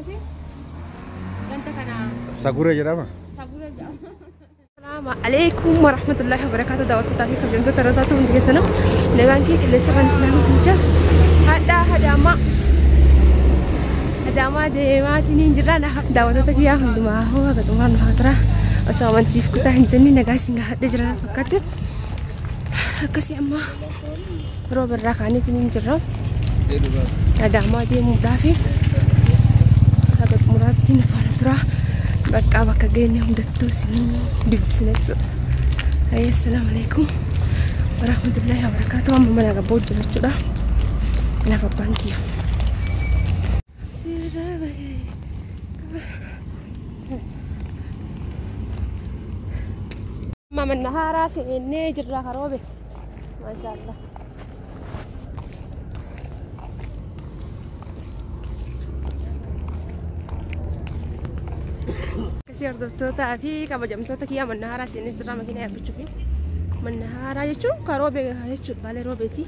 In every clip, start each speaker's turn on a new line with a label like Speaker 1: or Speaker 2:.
Speaker 1: Akkasii ganda kana
Speaker 2: Sagura jedhama.
Speaker 1: Sagura jedhama. Assalamu alaikum warahmatullahi wabarakatuh. Daawwattootaa fi kabajamtoota rasaatu hundi keessanuu nagaan kee qilleensa kan islaamii isin jira. Hadhaa Adaamaa Adaamaa deemaatiin hin jirra. Daawwattoota kiyyaa hundumaa hoo haga xumuraan nu haa tura. Osoo amantiif kutaa hin jenne nagaa isin gaafadhee jira fakkaate. Akkasii amma rooba irraa kaaniitiin hin jirra. Adaamaa deemuudhaaf haga xumuraatti nu faana tura. Bakka bakka geenye hundattuu isin dubbisna jechuudha. Assalaamu alaikum warahmatullahi wabarakatuh. Amma mana gabboo jira jechuudha. Kanaaf abbaan kiyya. Amma mana haaraa seennee jirra karoobe. Maashaallah. Akkasii hordoftootaa fi kabajamtoota kiyyaa mana haaraa seennee jirra makiinaa yaabbachuu fi mana haaraa jechuun karoobe jechuudha baalee roobeeti.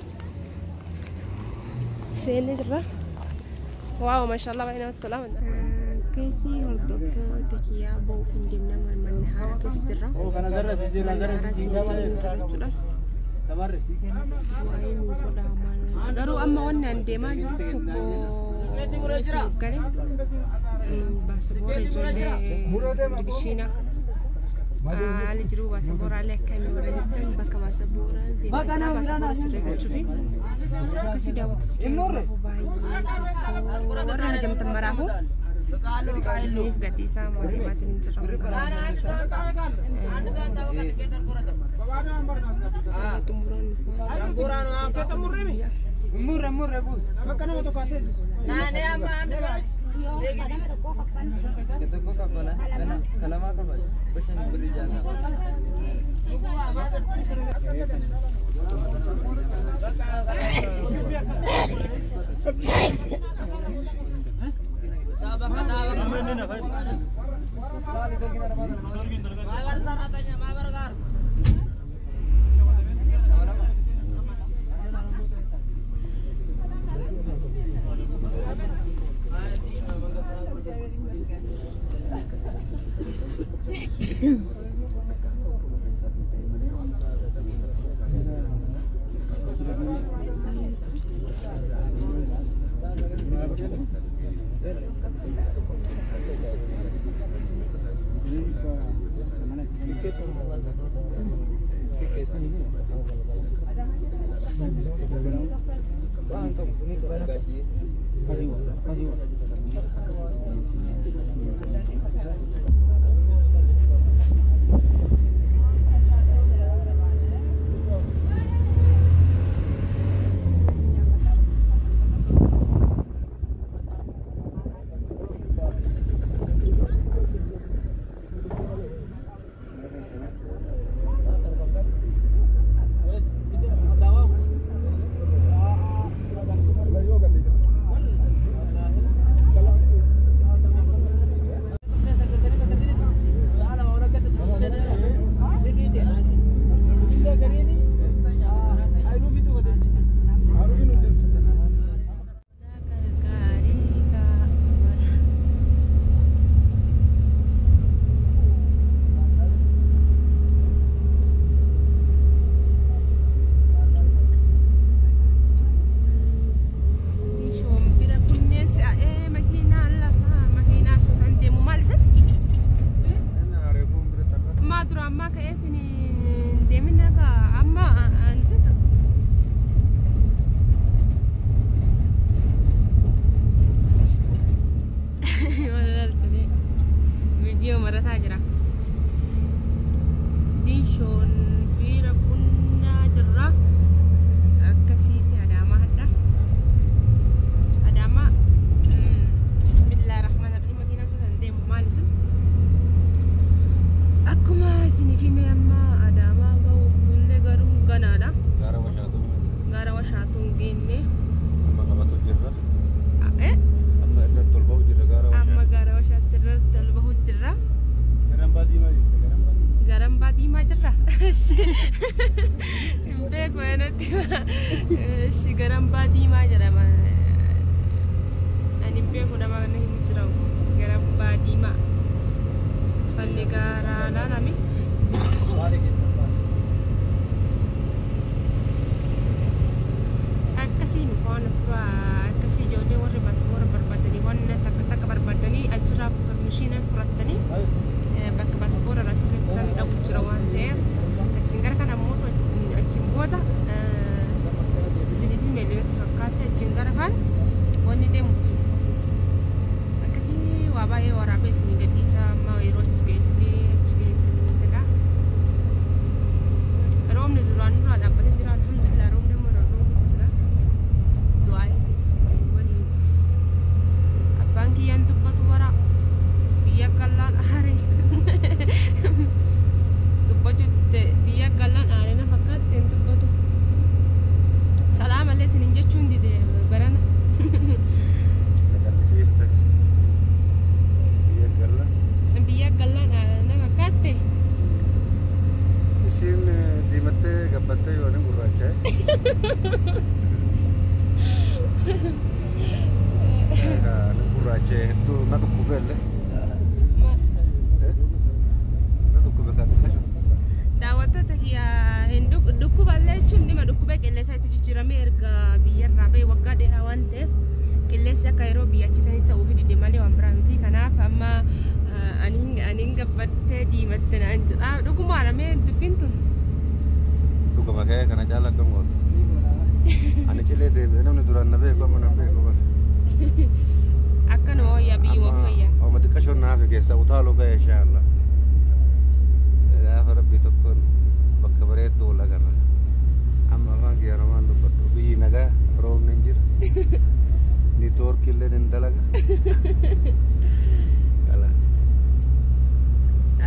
Speaker 1: Seennee jirra. Waaw maashaallah baay'ee namatti tola. Keessi hordoftoota kiyyaa ba'uuf hin deemna mana haaraa keessa jirra. Mana haaraa seennee jirra jechuudha. Waa'ee nu godhaa maal. Garuu amma wanni an deemaa jiru tokko isiniif gale baasaboora ijoollee digishiina haali jiru baasabooraalee akkamii warra jettan bakka baasaboora deemaa jira baasaboora sirreeffachuu fi akkasii daawwattoota kiyyaa baay'ee warra hajamtan maraafuu isiniif gadhiisaa deemaatiin hin jirra xumuraan
Speaker 3: Murre murre bus. Bakka nama tokko teessisu.
Speaker 4: Naannoo amma
Speaker 3: Tokko kaffala. Kalamaa kaffala. Bishaan birrii jaatama.
Speaker 1: Shombira kunneen si'a'ee makiinaa lafaa makiinaa suutaan deemu maal isin? Ammaa dura ammaa ka'eetiin hin deemin akka amma an fitu. Viidiyoo marataa jira. Dinshoon bira kunnaa jirra. Akkasitti Adaamaa hadha. Adaamaa bismillaahi rahmaani rahiim makiinaa suutaan deemu maal isin? Akkuma isiniif hime amma Adaamaa ga'uuf illee garuu ganaadha.
Speaker 2: Gaara washaatu.
Speaker 1: Gaara washaatu hin geenne.
Speaker 2: Amma qabatu jirra.
Speaker 1: Eh?
Speaker 2: Amma irratti ol ba'u jirra gaara
Speaker 1: Amma
Speaker 2: washaatu.
Speaker 1: gaara washaatti irratti ol bahu jirra.
Speaker 3: Garambaa diimaa jirti.
Speaker 1: Garambaa diimaa jirra. Hin beeku anatti. Garambaa diimaa jedhama. Ani hin beeku nama kana himu jira. gara baadiimaa. Fanni gaaraa laalame. Akkasii nu faana tura akkasii ijoollee warri baaspoora barbaadanii waan takka takka barbaadanii achirraa mishiina fudhatanii bakka baaspoora irraa sirreeffatan dhabu jira waan ta'eef achiin gara kana ammoo achiin booda isiniif himeelleetti fakkaate achiin gara kan wanni deemuuf akkasii waa baay'ee waraabee isinii gadhiisa amma yeroo achi ga'e achi ga'e isinii jedha. Roobni duraan duraa dhaabbatee jira alhamdulillah roobni immoo irra roobni jira. Du'aa keessa waliin abbaan kiyyaan dubbatu wara biyya qallaan aare dubbachuutti biyya qallaan aare na fakkaatti hin dubbatu. Salaam allee isiniin jechuun dide barana.
Speaker 2: Callisifte. Biyya galla.
Speaker 1: Biyya qallaan aare na fakkaatti.
Speaker 2: Isiin diimattee gabbattee yoo inni gurraacha'e. Gurraacha'e hedduu na dhukkube illee. Na dhukkube kan xiqqashu.
Speaker 1: Daawwattoota kiyyaa hin dhukkuballee jechuun dhima dhukkubee qilleensa itti jijjiiramee erga biyyarraa ba'e waggaa dheeraa waan ta'eef qilleensi akka yeroo biyyachisanii ta'uu fi dide malee waan biraa miti. Kanaaf amma aniin gabbattee diimatte naan jedha. Dhugumaan amee dubbiin tun.
Speaker 2: Dhuguma ka'ee kana caala akkam gootu. Ani cilee deebi'ee namni duraan na beeku amma na beeku bara.
Speaker 1: Akkanuma wayyaa biyyuma ofii wayyaa.
Speaker 2: Amma xiqqashoon na hafe keessa utaaluu ga'e inshaAllah. Gaafa rabbii tokkoon bakka bareedduu wal agarra. Amma afaan kiyya namaan dubbadhu biyyi nagaa roobni hin jiru. Niitoorkii illee hin dalaga.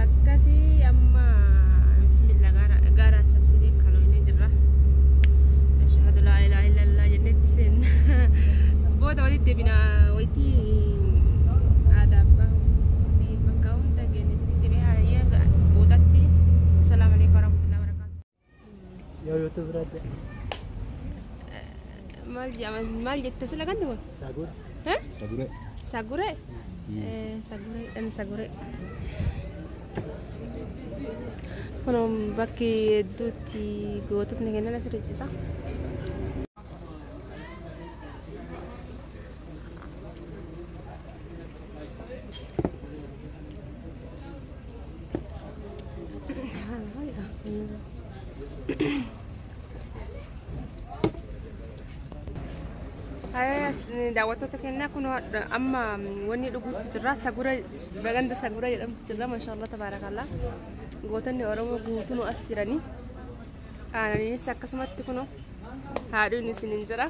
Speaker 1: Akkasii amma bismillah gaara sabsidee kalooynee jirra. Ashhadu laa ilaaha illallah jennetti seenna. Booda walitti deebina wayitii aadaa abbaa fi bakka hunda geenne isinitti deebi'ee hayyee boodatti. Assalaamu alaikum warahmatullahi wabarakatuh.
Speaker 3: Yoo YouTube irratti.
Speaker 1: Maal jedhama maal jette sila gandi kun?
Speaker 3: Sagur.
Speaker 2: Saguree.
Speaker 1: Saguree? Saguree dhan saguree. Kun bakki hedduutti goototni kennan asirra ciisa. Daawwattoota kennaa kun amma wanni dhuguutti jirra. Sagura baganda sagura jedhamtu jirra. Maashaallah tabaarakallah. Gootonni Oromoo guutuun as jiranii. Aananiinis akkasumatti kun haadhuun isiniin jira.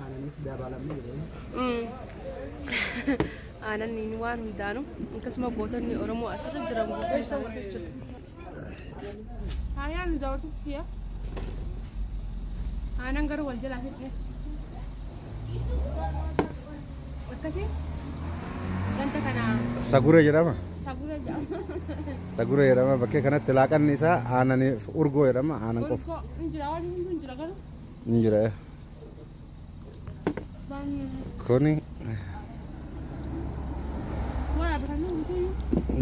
Speaker 3: Aananis dabalamee jira.
Speaker 1: Aananiin waan hundaanu akkasuma gootonni Oromoo asirra jiran guutuun isaanii jechuudha. Haayaan daawwattoota kiyya. Aanan garuu wal jalaa fidne. Akkasii ganta kana
Speaker 2: Saguree jedhama.
Speaker 1: Saguree jedhama.
Speaker 2: Saguree jedhama bakkee kanatti laaqanni isaa aananiif urgoo jedhama aanan qofa.
Speaker 1: Urgoo hin jira waan hundi hin jira garuu.
Speaker 2: Hin jira. Kuni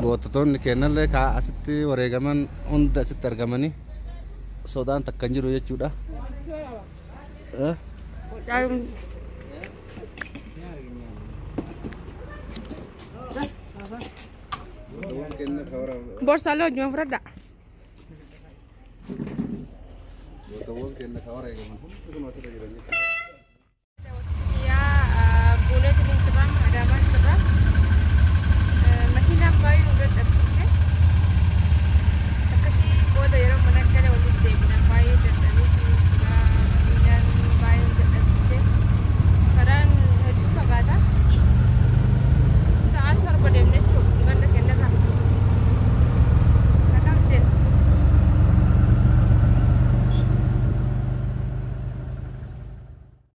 Speaker 2: goototonni kennallee kaa asitti wareegaman hunda asitti argamanii sodaan takka hin jiru jechuudha.
Speaker 1: Borsaalee wajjin fudhadha.
Speaker 2: Gootawwan kenna ka wareegaman hundi kun asirra jiran jechuudha.
Speaker 1: Yaa buuneetiin